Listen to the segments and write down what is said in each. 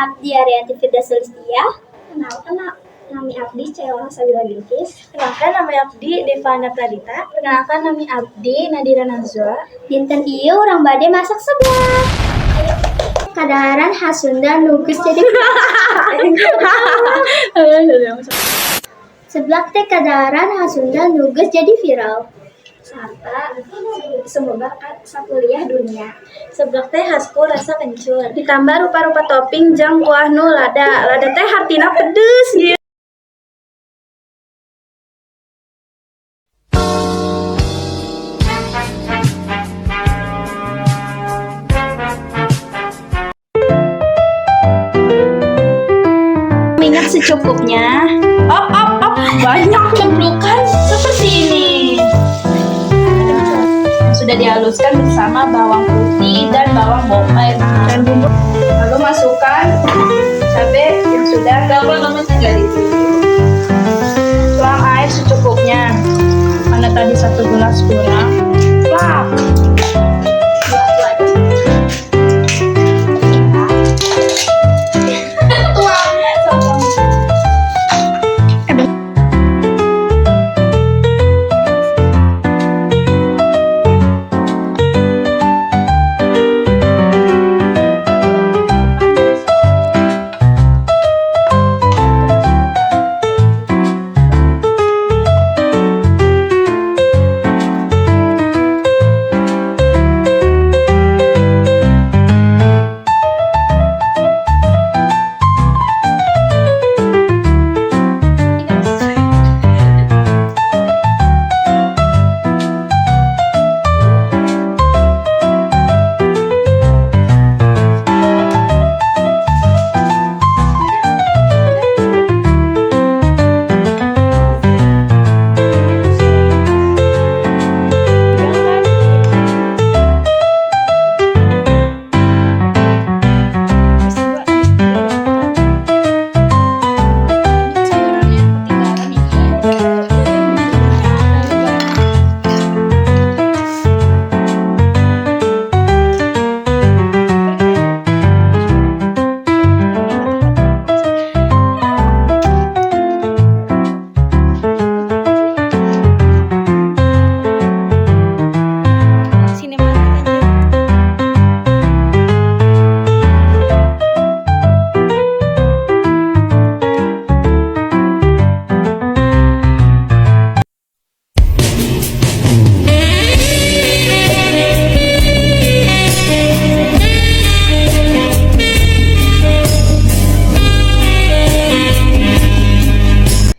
abdi Arianti Firda Sulistia. Kenalkan, nami abdi Cewang Sabila Bilkis. Perkenalkan, nama abdi Devana Pradita. Perkenalkan, nami abdi Nadira Nazwa. Dinten ieu urang bade masak seblak. Kadaharan khas Sunda nu geus jadi Seblak teh kadaharan khas Sunda nu geus jadi viral. Sarta semoga sakuliah dunia. Seblak teh khas ku rasa kencur. Ditambah rupa-rupa topping jeung kuah nu lada. Lada teh hartina pedes gitu. Minyak secukupnya. Op, op, op, banyak cemplungkan seperti ini. Sudah dihaluskan bersama bawang putih dan bawang bombay dan bumbu. Lalu masukkan cabai yang sudah tuang air secukupnya. Karena tadi satu gelas kurang. Plak. Tuang. Sinematik aja.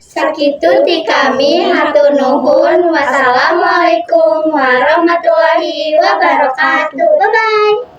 Sakitu ti kami, hatur nuhun. Wassalamualaikum warahmatullahi wabarakatuh. Bye bye.